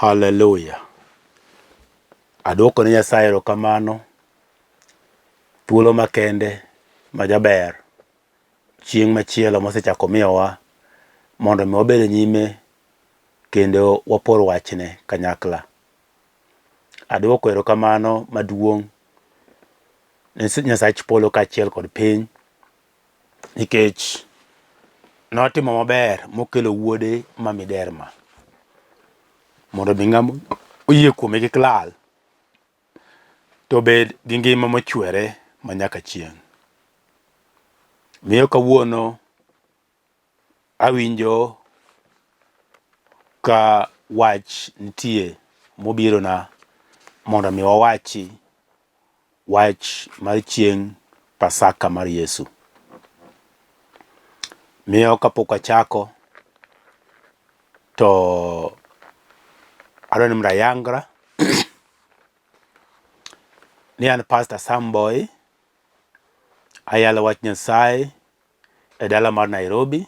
Haleluya. Aduoko ne Nyasaye erokamano thuolo makende ma jaber chieng' machielo mosechako miyowa mondo mi wabed e nyime kendo wapor wachne kanyakla. Aduoko erokamano maduong' ne Nyasach polo kaachiel kod piny nikech notimo maber mokelo wuode ma miderma mondo mi ng'ama oyie kuome kik lal to obed gi ngima mochwere ma nyaka chieng'. Miyo kawuono awinjo ka wach nitie mobirona mondo mi wawachi wach mar chieng' Pasaka mar Yesu. Miyo kapok achako to adwa ni mondo ayangra ni an Pastor Sam Boy, ayalo wach Nyasaye e dala mar Nairobi.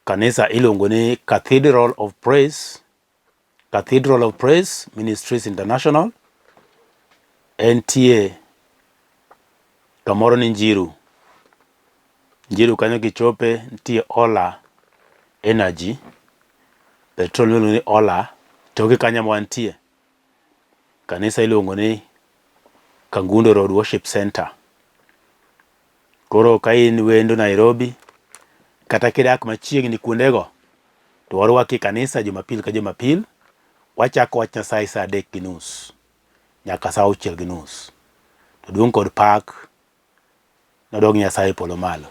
Kanisa iluongo ni Cathedral of Praise, Cathedral of Praise Ministries International. Entie kamoro ni Njiru. Njiru kanyo kichope nitie Ola Energy, petrol miluongo ni Ola, toke kanyo ema wantie. Kanisa iluongo ni Kangundo Road Worship Center. Koro ka in wendo Nairobi kata kidak machiegni kuondego to warwaki e kanisa Jumapil ka Jumapil. Wachako wach Nyasaye saa adek gi nus nyaka saa auchiel gi nus. To duong' kod pak nodog Nyasaye e polo malo.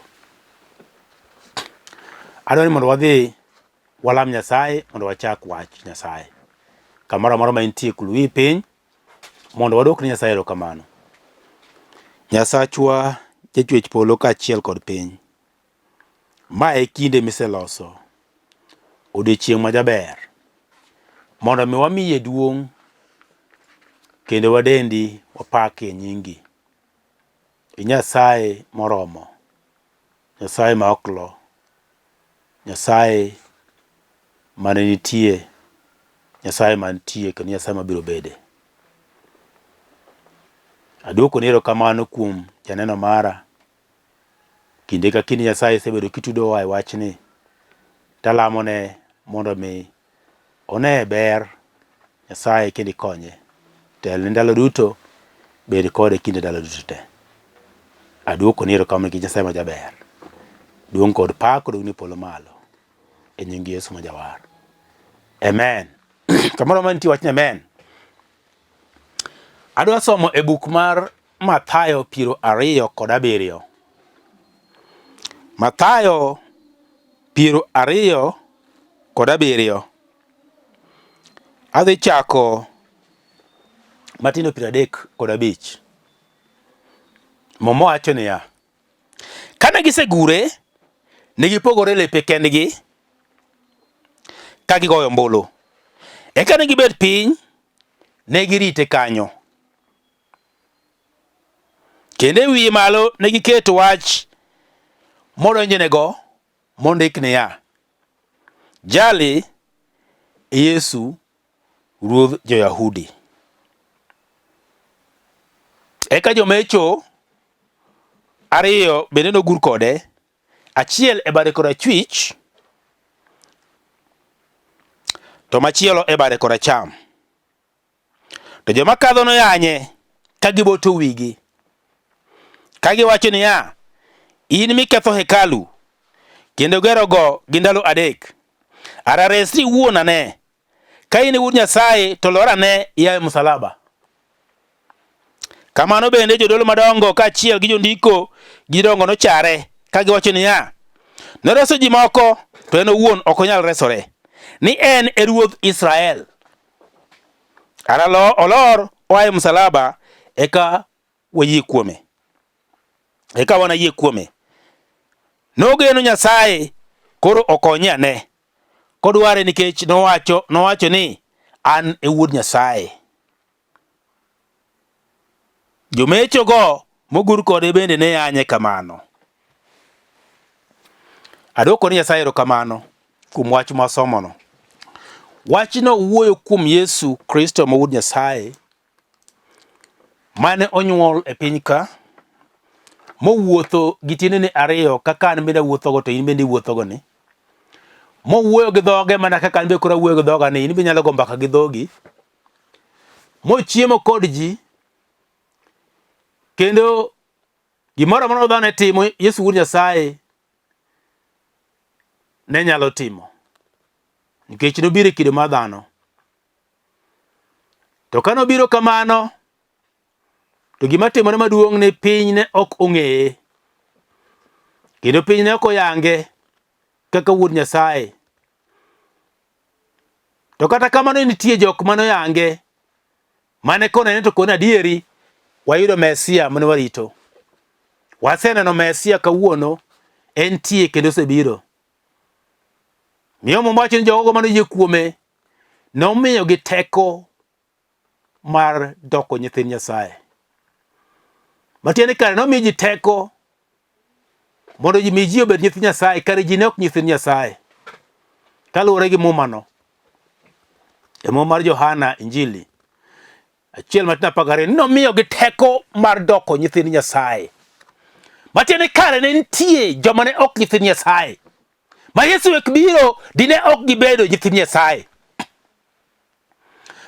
Adwaro ni mondo wadhi walam Nyasaye mondo wachak wach Nyasaye. Kamoro amora ma intie kul wiyi piny mondo wadwok ne Nyasaye erokamano. Nyasachwa jachwech polo kaachiel kod piny. Ma e kinde miseloso, odiechieng' ma jaber, mondo mi wamiye duong' kendo wadendi wapakie nyingi. I Nyasaye moromo, Nyasaye ma ok lo, Nyasaye mane nitie, Nyasaye mantie kendo Nyasaye mabiro bede. Aduokoni erokamano kuom janeno mara. Kinde ka kinde Nyasaye osebedo kitudowa e wachni, talamone mondo mi one ber Nyasaye kendo ikonye. Telne ndalo duto, bed kode kinde ndalo duto te. Aduokoni erokamano nikech Nyasaye ma jaber. Duong' kod pak odogni polo malo. E nying Yesu ma jawar. Amen. Kamoro ma nitie wach ni amen. Adwa somo e buk mar Mathayo 27. Mathayo 27. Adhi chako matindo 35. Muma wacho niya, kane gisegure, ne gipogore lepe kendgi ka gigoyo ombulu. Eka ne gibet piny, ne girite kanyo. Kendo e wiye malo ne giketo wach modonjnego mondik niya, Jali e Yesu ruodh jo-Yahudi. Eka jomecho ariyo bende nogur kode, achiel e bade korachwich to machielo e bade koracham. To joma kadho noyanye ka giboto wigi, ka giwacho niya, In miketho hekalu kendo gerogo gi ndalo adek, ara resri iwuon ane. Ka in e wuod Nyasaye to lor ane ia e msalaba. Kamano bende jodolo madongo kaachiel gi jondiko gi jodongo nochare ka giwacho niya, Noreso ji moko to en owuon ok onyal resore, ni en e ruodh Israel. Ara olor oa e msalaba eka wayie kuome. Eka wanayie kuome. Nogeno Nyasaye koro okonye ane. Kodware nikech nowacho nowacho ni an e wuod Nyasaye. Jomechogo mogur kode bende ne yanye kamano. Adwoko ni Nyasaye erokamano kuom wach mwasomono. Wachno wuoyo kuom Yesu Kristo ma Wuod Nyasaye mane onyuol e piny ka mowuotho gi tiendene ariyo kaka an bende awuothogo to in bende iwuothogo ni mowuoyo gi dhoge mana kaka an be koro awuoyo gi dhoga ni in be inyalo go mbaka gi dhogi mochiemo kod ji kendo gimoro amora ma dhano ne timo Yesu Wuod Nyasaye ne nyalo timo nikech nobiro e kido mar dhano. To ka nobiro kamano, to gima timore maduong' ni piny ne ok ong'eye kendo piny ne ok oyange kaka wuod Nyasaye. To kata kamano nitie jok mane oyange mane konene to kone adieri wayudo Mesia mane warito. Waseneno Mesia kawuono entie kendo osebiro. Miyo Muma wacho ni jogo mane oyie kuome nomiyogi teko mar doko nyithind Nyasaye. Matiende ni kare nomi ji teko mondo ji mi ji obed nyithind Nyasaye, kare ji ne ok nyithind Nyasaye. Kaluwore gi Mumano, e Muma mar Johana Injili achiel matin 12 nomiyogi teko mar doko nyithind Nyasaye. Matiende ni kare ne nitie joma ne ok nyithind Nyasaye. Ma Yesu ek biro dine ok gibedo nyithind Nyasaye.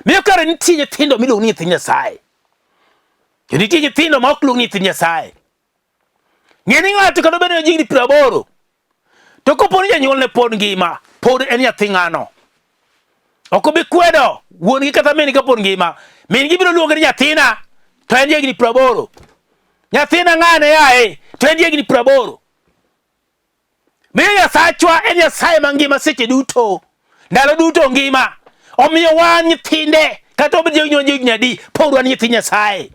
Miyo kare nitie nyithindo miluongo ni nyithind Nyasaye. To nitie nyithindo ma ok luong ni nyithind Nyasaye. Ng'e ni ng'ato kata obedo ni higni 80 to kopo ni janyuolne pod ngima, pod en nyathi ng'ano. Ok obi kwedo wuon-gi kata min-gi kapod ngima. Min-gi biro luonge ni nyathina to en higni 80. Nyathina ng'ane yaye to en higni 80. Miyo Nyasachwa en Nyasaye mangima seche duto, ndalo duto ngima. Omiyo wan nyithinde, kata obed ni higni adi, pod wan nyithi Nyasaye.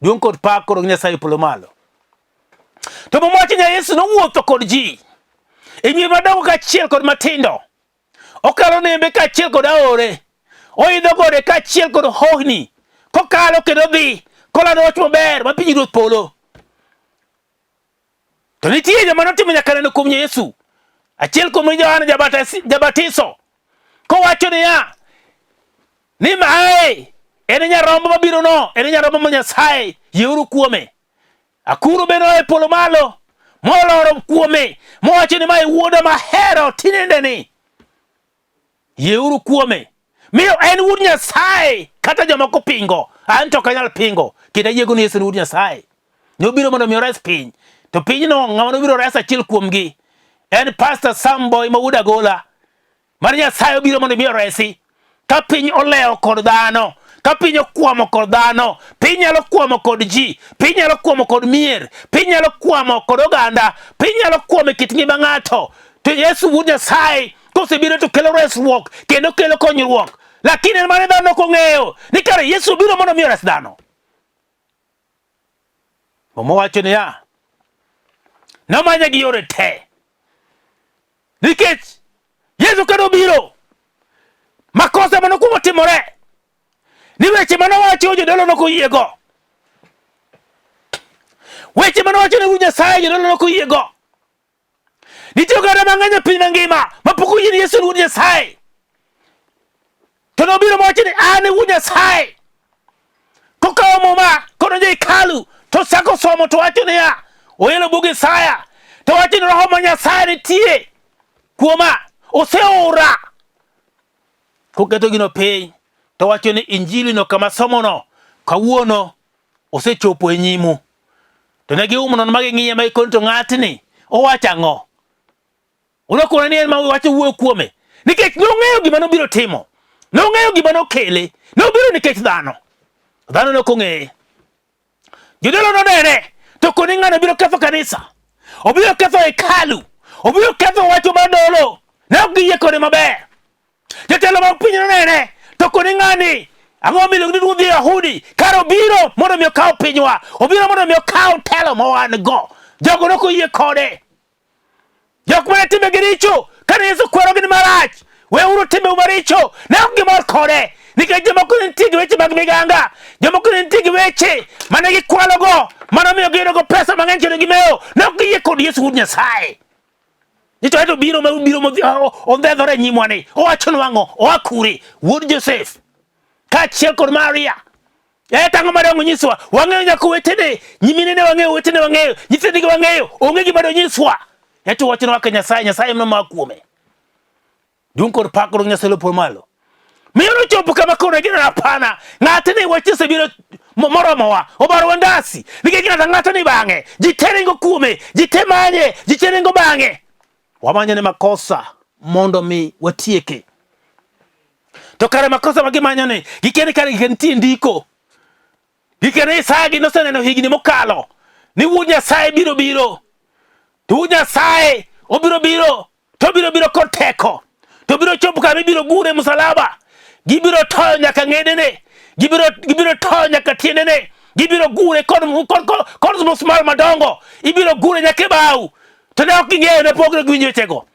Duong' kod pak koro gi Nyasaye polo malo. To Muma wacho ni Yesu nowuotho kod ji e mier madongo kaachiel kod matindo. Okalo nembe kaachiel kod aore. Oidho gode kaachiel kod hohni. Kokalo kendo dhi kolando wach maber ma pinyruoth polo. To nitie joma notimo nyaka neno kuom Yesu. Achiel kuom Johana Jabatiso kowacho niya ni mae en nyarombo mabiro no, en nyarombo ma Nyasaye, yieuru kuome. Akuru bende oa e polo malo moloro kuome mowacho ni mae wuoda mahero tinendeni. Yieuru kuome. Miyo en wuod Nyasaye kata jomoko pingo, an to ok anyal pingo kendo ayiego ni Yesu en wuod Nyasaye. Nobiro mondo mi ores piny. To pinyno ng'ama nobiro res achiel kuomgi en Pastor Sam Boy ma wuod Agola mar Nyasaye obiro mondo mi oresi. Ka piny olewo kod dhano, ka piny okwamo kod dhano, piny nyalo kwamo kod ji, piny nyalo kwamo kod mier, piny nyalo kwamo kod oganda, piny nyalo kwamo e kit ngima ng'ato. To Yesu wuod Nyasaye kosebiro to kelo resruok kendo kelo konyruok. Lakini en mane dhano ok ong'eyo ni kare Yesu biro mondo mi ores dhano. Muma wacho niya, nomanye gi yore te. Nikech Yesu kane obiro, makosa mane okwongo timore ni weche mane owacho jodolo nok oyiego. Weche mane owacho ne Nyasaye jodolo nok oyiego. Nitie oganda mang'eny e piny mangima ma pok oyie ni Yesu en Wuod Nyasaye. To nobiro mowacho ni an e Wuod Nyasaye. Kokawo muma kodonjo e hekalu to chako somo to wacho niya, oyelo bug Isaya to wacho ni Roho mar Nyasaye nitie kuoma, oseora. Koketo gino piny to wacho ni injili no kama somono kawuono osechopo e nyimu. To ne giumo nono ma ging'iye ma gikoni to ng'atni owacho ang'o? Unokone ni en ma wacho wuoyo kuome. Nikech nong'eyo gima nobiro timo. Nong'eyo gima nokele. Nobiro nikech dhano. Dhano ne ok ong'eye. Jodolo nonene to koni ng'ano biro ketho kanisa. Obiro ketho hekalu. Obiro ketho wacho mar dolo. Ne ok giyie kode maber. Jotelo mag piny nonene to koni ng'ani ang'o miluongo ni ruodh Yahudi kar obiro mondo mi okaw pinywa. Obiro mondo mi okaw telo ma wan go. Jogo ne ok oyie kode. Jok mane timbegi richo kane Yesu kwerogi ni marach, weuru timbeu maricho, ne ok gimor kode nikech jomoko ne nitie gi weche mag miganga, jomoko ne nitie gi weche mane gikwalogo mane omiyo giyudogo pesa mang'eny kendo gimewo, ne ok giyie kod Yesu wuod Nyasaye. Ni to ento biro ma biro modhi ondhedhore e nyimwa ni. Owachonwa ang'o? Oa kure? Wuod Josef. Kaachiel kod Maria. E tang'o madong' onyiswa? Wang'eyo nyaka owetene, nyiminene wang'eyo, owetene wang'eyo, nyithindgi wang'eyo, onge gima donyiswa. Ento wachonwa kaka Nyasaye, Nyasaye ema nomaa kuome. Duong' kod pak odong' Nyasaye lopol malo. Miyo nochopo kama koro gineno hapana, ng'atni wach osebiro moromowa, obarowa ndasi. Nikech ng'ato ang'ata ni bang'e, ji te ringo kuome, ji te manye, ji te ringo bang'e. Wamanyo ne makosa mondo mi watieke. To kare makosa ma gimanyo ni, gikia ni kare gik nitie ndiko. Gikia ni Isaya gi noseneno higni mokalo ni wuod Nyasaye biro biro. To wuod Nyasaye obiro biro to obiro biro kod teko to biro chopo kama ibiro gure musalaba gibiro toyo nyaka ng'edene gibiro gibiro toyo nyaka tiendene gibiro gure kod kod kod, kod musmal madongo ibiro gure nyaka e bau to ne ok ging'eyo ne pok ne giwinjo wechego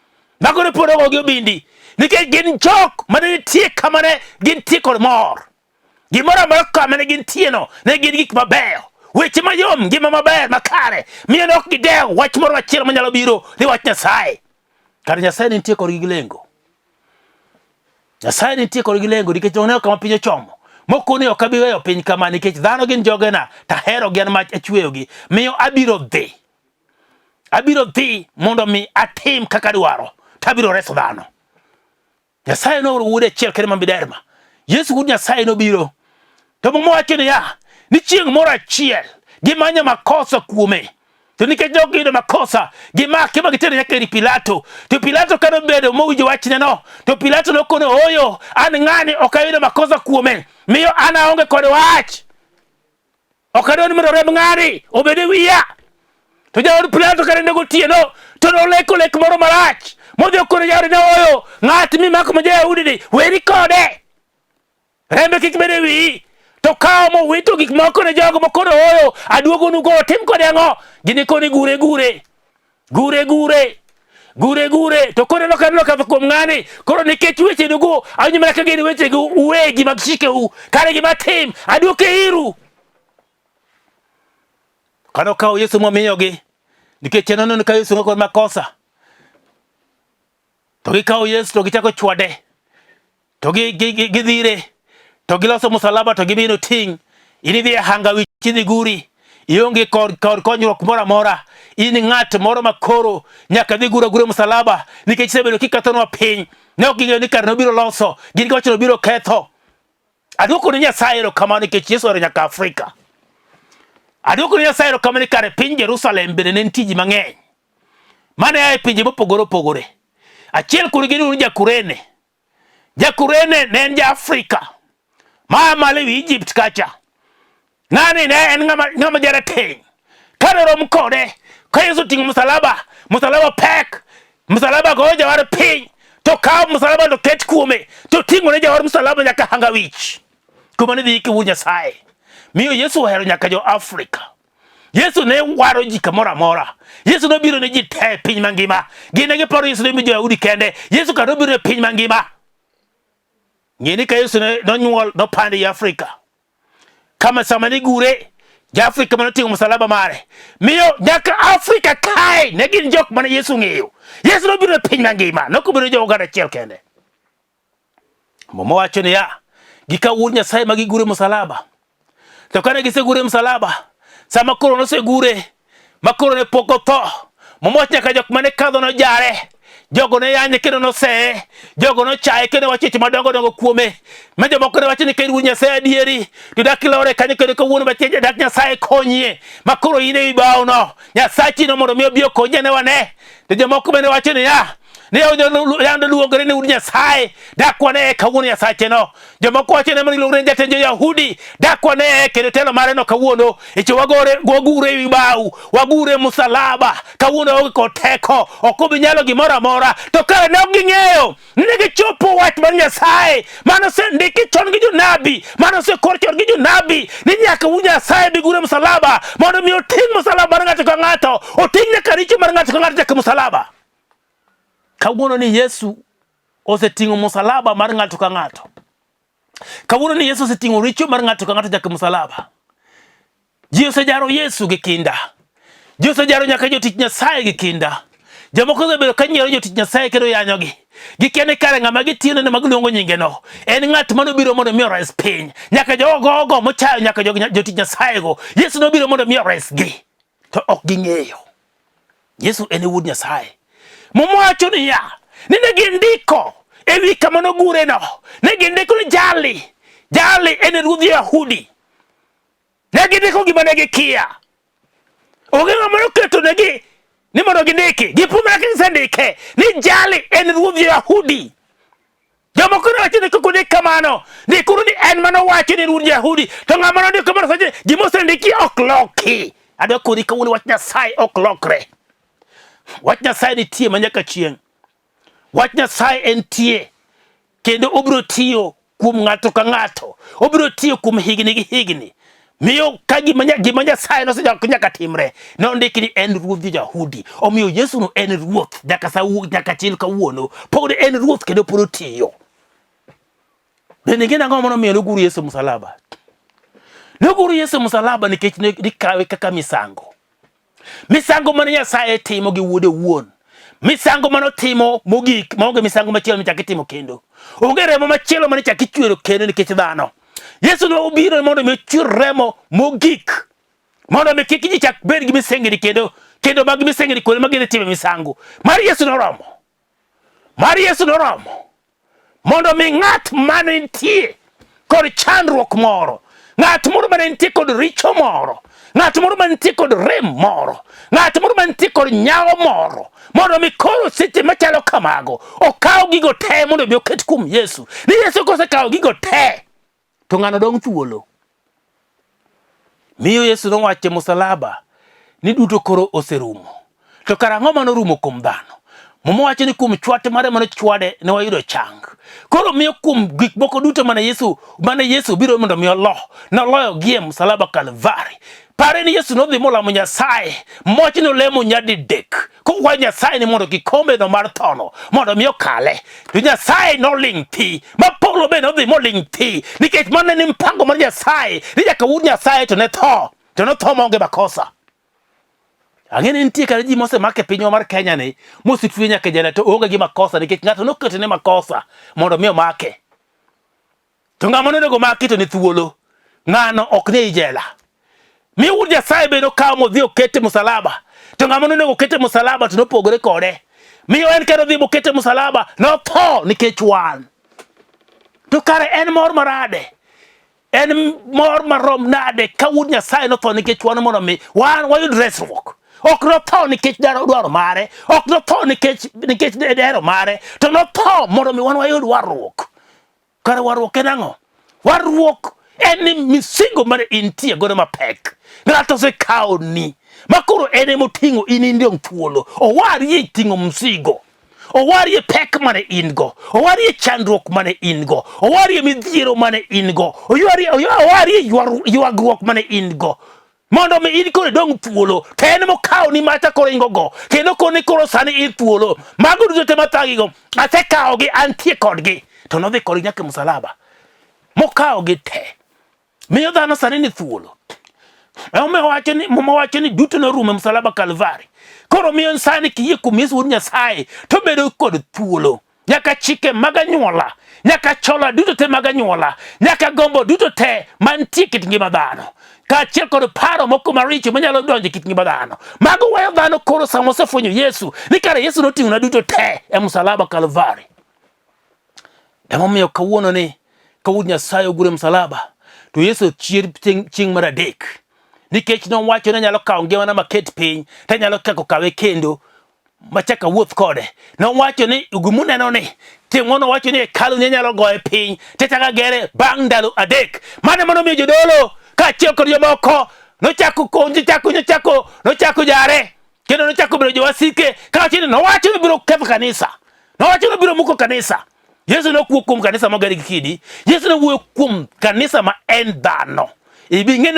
mago ne pod ogogi obindi nikech gin jok mane nitie kama ne gintie kod mor Gimoro amora kama ne gintieno ne gin gik mabeyo, weche mayom, ngima maber makare, miyo ne ok gidew wach moro machielo manyalo biro ni wach Nyasaye. Kar Nyasaye ne nitie kodgi gi lengo. Nyasaye ne nitie kodgi gi lengo nikech oneno kama piny ochomo. Moko ni ok abi weyo piny kama nikech dhano gin jogena to aherogi an ma achweyogi. Miyo abiro dhi. Abiro dhi mondo mi atim kaka adwaro to abiro reso dhano. Nyasaye nooro wuode achiel kende ma miderma. Yesu wuod Nyasaye nobiro. To Muma wacho niya, ni chieng' moro achiel gimanyo makosa kuome. To nikech ne ok giyudo makosa, gimake ma gitere nyaka ir Pilato. To Pilato ka nobedo mowinjo wachneno, to Pilato nokono ooyo, an ng'ani ok ayudo makosa kuome, miyo an aonge kod wach. Ok adwar ni mondo remb ng'ani obed e wiya. To jaod Pilato kane nego otieno, to noleko lek moro marach. Modhi okono jaode ne oyo, ng'at mimako ma ja-Yahudi ni, weri kode. Rembe kik bed e wiyi. To kawo mowito gik moko ne jogo mokono oyo, aduogonu go, tim kode ang'o? Ginikoni gure gure. Gure gure. Gure gure. To koro loka loka kuom ng'ani. Koro nikech weche dugo, awinjo mana ka gin weche go uwegi mag chikeu. Kare gima tim, aduoke iru. Kane okawo Yesu momiyogi, nikech en oneno ka Yesu onge kod makosa. To gikawo Yesu to gichako chwade. To gidhire. To giloso musalaba to gibiro ting'. In idhi e hanga wich idhi guri. Ionge kod kod konyruok moro amora. In ng'at moro ma koro nyaka dhi gura gura musalaba nikech isebedo kikethonwa piny. Ne ok ging'eyo ni kare nobiro loso, gin giwacho ni obiro ketho. Aduoko ne Nyasaye erokamano nikech Yesu ohero nyaka Afrika. Aduoko ne Nyasaye erokamano ni kare piny Jerusalem bende ne nitie ji mang'eny mane a e pinje mopogore opogore. Achiel kuomgi iluongo ni Ja-Kurene. Ja-Kurene ne en Ja-Afrika maa malo ewi Egypt kacha. Ng'ani ne en ng'ama ng'ama jarateng'. Kane rom kode, ka Yesu oting'o msalaba, msalaba pek, msalaba goyo jawar piny, to kawo msalaba to ket kuome, to ting'o ne jawar msalaba nyaka hanga wich. Kuma ne dhi ike wuod Nyasaye. Miyo Yesu ohero nyaka jo Afrika. Yesu ne waro ji kamoro amora. Yesu nobiro ne ji te e piny mangima. Gin ne giparo Yesu ne jo Yahudi kende. Yesu kar nobiro e piny mangima. Ng'e ni ka Yesu ne nonyuol nopande i Afrika. Kama sama nigure Ja-Afrika mane oting'o msalaba mare. Miyo nyaka Afrika kae ne gin jok mane Yesu ng'eyo. Yesu nobiro e piny mangima, ne ok obiro jo oganda achiel kende. Muma wacho niya, gikawo wuod Nyasaye ma gigure msalaba. To kane gisegure msalaba, sama koro nosegure, ma koro ne pok otho, Muma wacho nyaka jok mane kadho nojare, jogo ne yanye kendo noseye, jogo nochaye kendo wacho weche madongo dongo kuome, ma jomoko ne wacho ni ka in wuod Nyasaye adieri, to dak ilore kanyo kendo kawuono machiegni dak Nyasaye konyie, ma koro in e wi bawono, Nyasachino mondo mi obi okonyi ane wane. To jomoko bende wacho niya, ne yando luongore ni wuod Nyasaye, dak wane kawuono Nyasacheno. Jomoko wacho ne iluongore ni jatend jo-Yahudi, dak wane kendo telo mare no kawuono. Icho wagore wagure ewi bau, wagure musalaba, kawuono onge kod teko, ok obi nyalo gimoro amora. To kare ne ok ging'eyo ni ne gichopo wach mar Nyasaye mane osendiki chon gi jonabi, mane osekor chon gi jonabi ni nyaka wuod Nyasaye bi gure musalaba mondo mi oting' musalaba mar ng'ato ka ng'ato, oting' nyaka richo mar ng'ato ka ng'ato nyaka musalaba. Kawuono ni Yesu oseting'o musalaba mar ng'ato ka ng'ato. Kawuono ni Yesu oseting'o richo mar ng'ato ka ng'ato nyaka musalaba. Ji osejaro Yesu gi kinda. Ji osejaro nyaka jotich Nyasaye gi kinda. Jomoko osebedo ka nyiero jotich Nyasaye kendo yanyogi. Gikia ni kare ng'ama gitiyone ma giluongo nyingeno en ng'at mane obiro mondo mi ores piny. Nyaka jogogo mochayo nyaka jotich Nyasaye go. Yesu nobiro mondo mi oresgi. To ok ging'eyo. Yesu en e wuod Nyasaye. Muma wacho niya, ni ne gindiko e wi kama nogureno, ne gindiko ni jali, jali en e ruodh Yahudi. Ne gindiko gima ne gikia. Onge ng'ama noketo negi ni mondo gindiki. Gipo mana ka gisendike ni jali en ruodh Yahudi. Jomoko ne wacho ni kok ondik kamano, ndikuru ni en mano wacho ni ruodh Yahudi, to ng'ama nondiko kamano wacho ni gima osendiki ok loki. Adwa koni kawuono wach Nyasaye ok lokre. Wach Nyasaye nitie ma nyaka chieng'. Wach Nyasaye entie kendo obiro tiyo kuom ng'ato ka ng'ato, obiro tiyo kuom higni gi higni. Miyo ka gima gima Nyasaye nosechako nyaka timre, nondiki ni en ruodh jo-Yahudi. Omiyo Yesu no en ruoth nyaka sa nyaka chil kawuono. Pod en ruoth kendo pod otiyo. Bende ing'e nang'o monomiyo nogur Yesu musalaba? Nogur Yesu musalaba nikech ne nikawe kaka misango. Misango mane Nyasaye timo gi wuode owuon. Misango mane otimo mogik maonge misango machielo michak itimo kendo. Onge remo machielo mane ichak ichwero kendo nikech dhano. Yesu ne obiro mondo mi ochwer remo mogik mondo mi kik ji chak bed gi misengni kendo kendo mag misengni kuonde ma gidhi time misango. Mar Yesu noromo. Mar Yesu noromo mondo mi ng'at mane nitie kod chandruok moro, ng'at moro mane nitie kod richo moro, ng'at moro mane nitie kod rem moro, ng'at moro mane nitie kod nyawo moro, mondo mi koro seche machalo kamago okaw gigo te mondo mi oket kuom Yesu. Ni Yesu kosekawo gigo te to ng'ano dong' thuolo. Miyo Yesu nowacho e musalaba ni duto koro oserumo. To kara ang'o mane orumo kuom dhano? Muma wacho ni kuom chwat mare mane ochwade ne wayudo chang. Koro miyo kuom gik moko duto mane Yesu mane Yesu biro mondo mi olo, noloyo gi e musalaba Kalvari. Pare ni Yesu nodhi molamo Nyasaye, moch nolemo nyadidek kokwayo Nyasaye ni mondo kikombeno mar thono mondo mi okale. To Nyasaye noling' thi, ma polo be nodhi moling' thi, nikech mano ne ni mpango mar Nyasaye ni nyaka wuod Nyasaye to ne tho, to notho maonge makosa. Ang'e ni nitie kata ji mosemak e pinywa mar Kenya ni mosetwe nyaka e jela to onge gi makosa nikech ng'ato noketone makosa mondo mi omake. To ng'ama nonego maki to ni thuolo. Ng'ano ok ni ei jela. Mi wuod Nyasaye be nokawo modhi okete musalaba. To ng'ama nonego okete musalaba to nopogore kode. Miyo en kendo odhi mokete musalaba notho nikech wan. To kare en mor marade? En mor marom nade ka wuod Nyasaye notho nikech wan mondo mi wan wayud resruok? Ok notho nikech dwaro mare, ok notho nikech nikech dero mare, to notho mondo mi wan wayud warruok. Kare warruok en ang'o? Warruok en ni misingo mane intie godo mapek ng'ato osekawoni ma koro en ema oting'o in in dong' thuolo. Owari e ting'o msigo, owari e pek mane in go, owari e chandruok mane in go, owari e midhiero mane in go, owari e ywagruok mane in go mondo mi in koro idong' thuolo to en mokawoni macha koro ingo go kendo koni koro sani in thuolo mago duto te mathagigo asekawogi antie kodgi to nodhi kodgi nyaka e musalaba mokawogi te miyo dhano sani ni thuolo emomiyo wacho ni muma wacho ni duto norumo e musalaba Kalvari koro miyo sani kiyie kuom Yesu wuod Nyasaye to bedo kod thuolo nyaka chike mag anyuola, nyaka chola duto te mag anyuola, nyaka gombo duto te mantie kit ngima dhano, kaachiel kod paro moko maricho manyalo donjo e kit ngima dhano. Mago weyo dhano koro sama osefwenyo Yesu ni kare Yesu noting'ona duto te e msalaba Kalvari. Emomiyo kawuono ni ka wuod Nyasaye ogure msalaba to Yesu chier chieng' mar adek nikech nowacho ni anyalo kawo ngimana maket piny to anyalo chako kawe kendo machak awuoth kode. Nowacho ni gimuneno ni chieng' nowacho ni hekalu ne nyalo goye piny tichako agere bang' ndalo adek. Mano ema nomiyo jodolo kaachiel kod jomoko nochako nochako nochako nochako jare kendo nochako bedo jowasike kawacho ni nowacho ni biro ketho kanisa, nowacho ni biro muko kanisa. Yesu ne ok wuo kuom kanisa moger gi kidi. Yesu ne wuoyo kuom kanisa ma en dhano. Ibi ng'e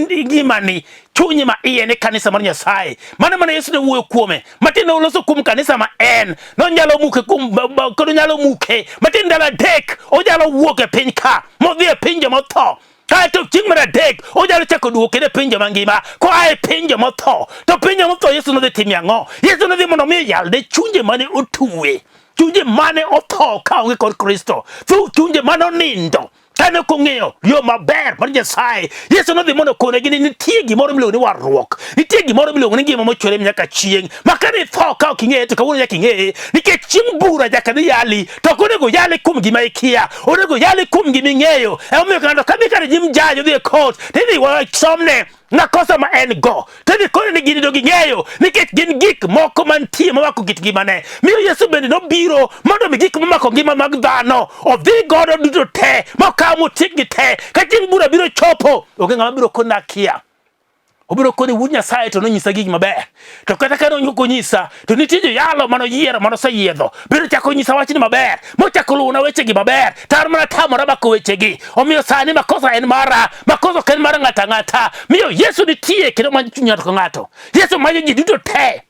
ni ngimani, chunyi ma iye ni kanisa mar Nyasaye. Mano mana Yesu ne wuoyo kuome. Matin ne oloso kuom kanisa ma en. Nonyalo muke kuom kendo nyalo muke. Matin ndalo adek onyalo wuok e piny ka modhi e piny joma otho. Kaeto chieng' mar adek onyalo chako duogo kendo e piny joma ngima koa e piny joma otho. To piny joma otho Yesu nodhi timie ang'o? Yesu nodhi mondo mi oyalne chunje mane otwe, chunje mane otho kaonge kod Kristo, chunje mane onindo kane ok ong'eyo yo maber mar Nyasaye. Yesu nodhi mondo okonegi ni nitie gimoro miluongo ni warruok, nitie gimoro miluongo ni ngima mochwere nyaka chieng', ma kane itho ka ok ing'eye to kawuono nyaka ing'eye, nikech chieng' bura nyaka dhi yali, to ok onego yali kuom gima ikia, onego yali kuom gima ing'eyo. Emomiyo ng'ato kadhi kar nyim judge odhi e court, tidhi somne makosa ma en go to idhi kone ni gini dog ing'eyo nikech gin gik moko mantie momako kit ngimane. Miyo Yesu bende nobiro mondo mi gik momako ngima mag dhano odhi godo duto te mokaw motiekgi te. Ka chieng' bura biro chopo, onge ng'ama biro koni akia. Obiro koni wuod Nyasaye to nonyisa gik maber. To kata ka ok onyisa, to nitie joyalo mane oyiero mane oseyiedho. Biro chako nyisa wachni maber, mochako luwona wechegi maber. To an mana tamora mako wechegi. Omiyo sani makosa en mara, makosa ok en mar ng'ato ang'ata. Miyo Yesu nitie kendo manyo chuny ng'ato ka ng'ato. Yesu manyo ji duto te.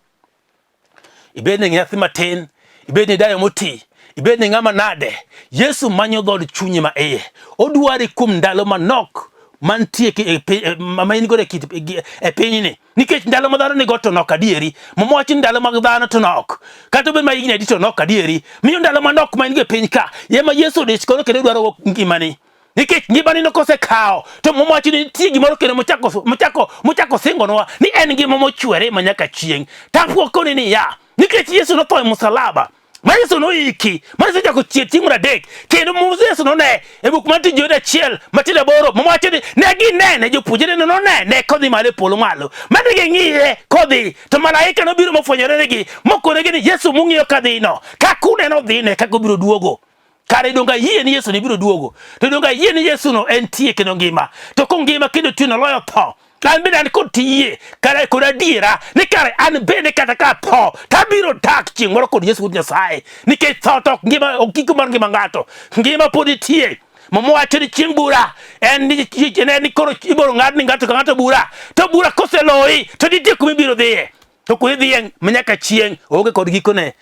Ibed ni nyathi matin, ibed ni dayo moti, ibed ni ng'ama nade, Yesu manyo dhood chunyi ma iye. Odwari kuom ndalo manok mantie e e, ma in godo e, e pinyni nikech ndalo ma dhano nigo to nok adieri. Muma wacho ni ndalo mag dhano to nok, kata obed ma higni adi to nok adieri. Miyo ndalo manok ma in go e piny ka ema Yesu odich godo kendo dwaro ngimani nikech ngimani no kosekawo to Muma wacho ni nitie gimoro kendo mochako mochako mochako singonwa ni en ngima mochwere ma nyaka chieng'. Tapwa koni niya, nikech Yesu notho e musalaba ma Yesu noiki ma Yesu ochako chier chieng' mar adek kendo Yesu none e buk mar Tich Joote achiel matindo aboro Muma wacho ni ne ginene jopuonjrene nonene kodhi malo e polo malo mane ging'iye kodhi to malaika nobiro mofwenyore negi mokonegi ni Yesu mung'iyo kadhino kaka uneno dhino e kaka obiro duogo. Kare donge ayie ni Yesu ni biro duogo? To donge ayie ni Yesu no entie kendo ngima? To kongima kendo tiyo noloyo tho. An bende an kod tiyie kare kod adiera ni kare an bende kata ka atho to abiro dak chieng' moro kod Yesu wuod Nyasaye. Nikech tho to ok ngima ok giko mar ngima ng'ato. Ngima pod nitie. Muma wacho ni chieng' bura en ni en ni koro ibiro ng'ad ni ng'ato ka ng'ato bura. To bura koseloyi to nitie kuma ibiro dhiye. To kuma idhiye ma nyaka chieng' onge kod gikone.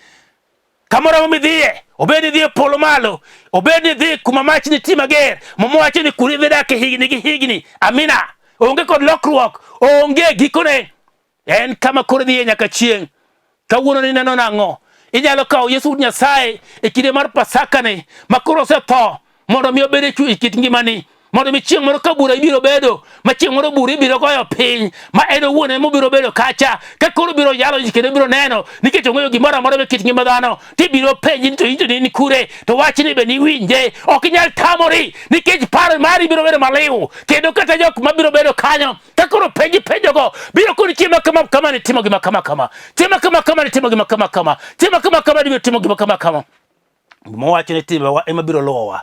Kamoro amora midhiye, obed ni idhi e polo malo, obed ni idhi kuma mach nitie mager, Muma wacho ni kure idhi dak e higni gi higni. Amina. Onge kod lokruok, onge gikone. En kama koro idhiye nyaka chieng'. Kawuono ni neno nang'o? Inyalo kawo Yesu Nyasaye e kinde mar Pasaka ni ma koro osetho mondo mi obed e kit ngimani mondo mi chieng' moro ka bura ibiro bedo ma chieng' moro bura ibiro goyo piny ma en owuon ema obiro bedo kacha ka koro biro yalo ji kendo biro neno nikech ong'eyo gimoro amora e kit ngima dhano tibiro penji ni to in to in kure to wachni be niwinje ok inyal tamori nikech paro mari biro bedo maliw kendo kata jok mabiro bedo kanyo ka koro penji penjogo biro koni chieng' ma kama kama nitimo gima kama kama chieng' ma kama kama nitimo gima kama kama chieng' ma kama kama nibiro timo gima kama kama. Muma wacho ni timbewa ema biro luwowa.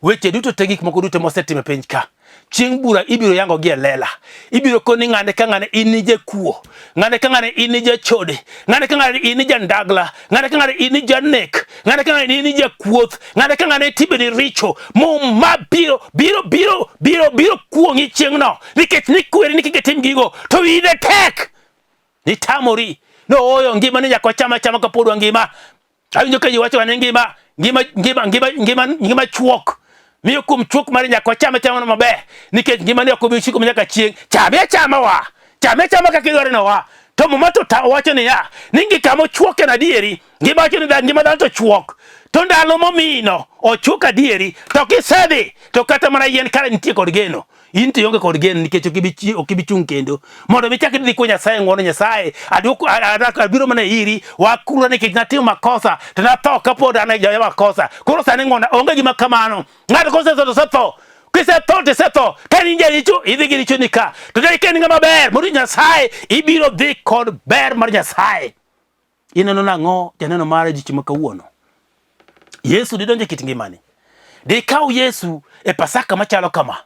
Weche duto te gik moko duto mosetimo e piny ka. Chieng' bura ibiro yango gi e lela. Ibiro koni ng'ane ka ng'ane in ni jakuo, ng'ane ka ng'ane in ni jachode, ng'ane ka ng'ane in ni jandagla, ng'ane ka ng'ane in ni janek, ng'ane ka ng'ane in ni jakuoth, ng'ane ka ng'ane timbeni richo. Muma biro biro biro biro biro kuong'i chieng'no nikech nikweri ni kik itim gigo to wiyi ne tek. Nitamori. No ooyo ngima ni nyaka wacham achama kapod wangima. Awinjo ka ji wacho ni ngima ngima ngima ngima ngima ngima chuok. Miyo kuom chuok mar nyaka wacham achama maber nikech ngima ni ok obi siko nyaka chieng'. Chame achama wa. Chame achama kaka idwaro no wa. To Muma to wacho niya, ni ngi kama ochuok en adieri, ngima wacho ni ngima dhano to chuok. To ndalo momino ochuok adieri, to kisedhi to kata mana yien kare nitie kod geno. In to ionge kod geno nikech ok ibi chung' kendo. Mondo mi chak idhi kwa Nyasaye ng'wono Nyasaye, aduoko abiro mana iri, wakura nikech natimo makosa to natho kapod an e ja makosa. Koro sani ng'wona onge gima kamano. Ng'ato kosetho to osetho. Kisetho to isetho. Ka in jaricho, idhi gi richoni ka. To ka in ng'ama ber morito Nyasaye, ibiro dhi kod ber mar Nyasaye. Ineno nang'o janeno mar odiechieng' ma kawuono? Yesu didonjo e kit ngimani. Dikaw Yesu e Pasaka machalo kama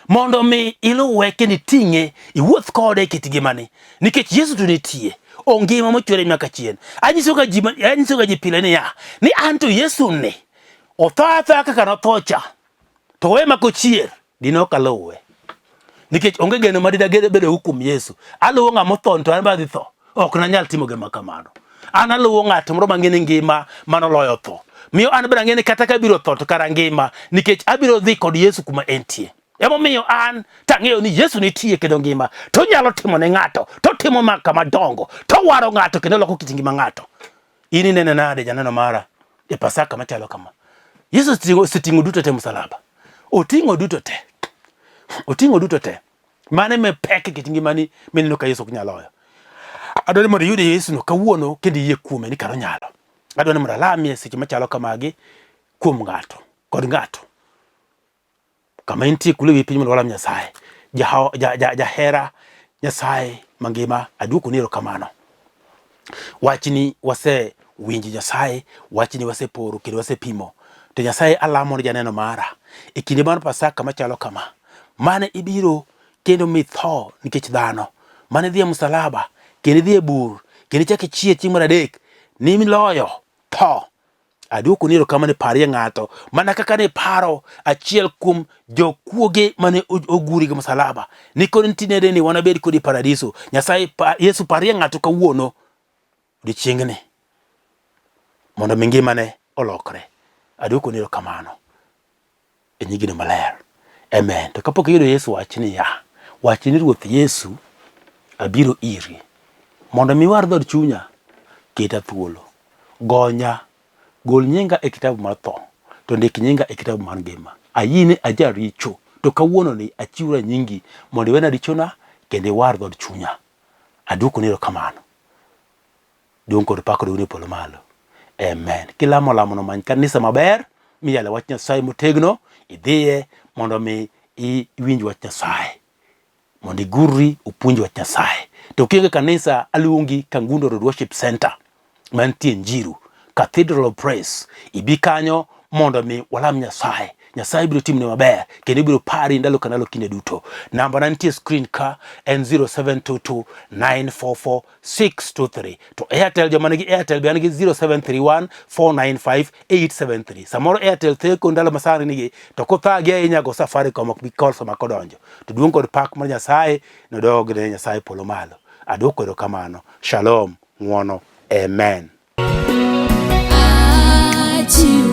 mondo mi iluwe kendo iting'e iwuoth kode e kit ngimani nikech Yesu to nitie ongima mochwere nyaka chien. Anyisoga ji anyisoga ji pile niya ni an to Yesu ni otho athoya kaka notho cha to owe mak ochier dine ok aluwe nikech onge geno ma didaged bedogo kuom Yesu. Aluwo ng'ama otho to an be adhi tho. Ok nanyal timo gima kamano. An aluwo ng'at moro mang'e ni ngima manoloyo tho. Miyo an bende ang'e ni kata ka abiro tho to kara ngima nikech abiro dhi kod Yesu kuma entie. Emomiyo an tang'eyo ni Yesu nitie kendo ngima, to onyalo timo ne ng'ato, to otimo maka madongo, to owaro ng'ato kendo oloko kit ngima ng'ato. In inene nade janeno mara e Pasaka machalo kama? Yesu oseting'o duto te musalaba. Oting'o duto te. Oting'o duto te. Mane me pek e kit ngimani mineno ka Yesu ok nyal loyo. Adwaro ni mondo iyud Yesu no kawuono kendo iyie kuome ni kar onyalo. Adwaro ni mondo alamie seche machalo kamagi kuom ng'ato kod ng'ato. Kama intie kule wi piny mondo walam Nyasaye. Jahera ja, ja, ja Nyasaye mangima aduokoni erokamano. Wachni wasewinjo Nyasaye, wachni waseporo kendo wasepimo. To Nyasaye alamo ni janeno mara e kinde mar Pasaka machalo kama, mane ibiro kendo mitho nikech dhano, mane idhi e msalaba kendo idhi e bur kendo ichak ichier chieng' mar adek, nimiloyo tho. Aduokoni erokamano ni parie ng'ato mana kaka ne paro achiel kuom jokuoge mane oguri gi msalaba. Nikoni tinende ni wanabed kodi e paradiso. Nyasaye pa, Yesu parie ng'ato kawuono odiechiengni mondo mi ngimane olokre. Aduokoni erokamano e nyingino maler. Amen. To kapok iyudo Yesu wach niya, wach ni Ruoth Yesu abiro iri mondo mi iwar dhood chunya, keta thuolo, gonya, gol nyinga e kitabu mar tho, to ndik nyinga e kitabu mar ngima. Ayie ni ajaricho, to kawuononi achiwora nyingi mondo iwena richona kendo iwar dhood chunya. Aduokoni erokamano. Duong' kod pak odogni e polo malo. Amen. Kilamo lamono many kanisa maber miyale wach Nyasaye motegno, idhiye mondo mi iwinj wach Nyasaye. Mondo igurri opuonj wach Nyasaye. To kionge kanisa aluongi Kangundo Road Worship Center mantie Njiru, Cathedral of Praise. Ibi kanyo mondo mi walam Nyasaye. Nyasaye biro timni maber kendo ibiro pari ndalo ka ndalo kinde duto. Namba na nitie screen ka en 0722 944 623 to Airtel joma nigi Airtel be an gi 0731 495 873 samoro Airtel theko ndalo ma sani nigi to kothagi ahinya go Safaricom ok bi call sama kodonjo to duong' kod pak mar Nyasaye nodog ne Nyasaye polo malo aduoko erokamano shalom ng'wono amen. Achiwo.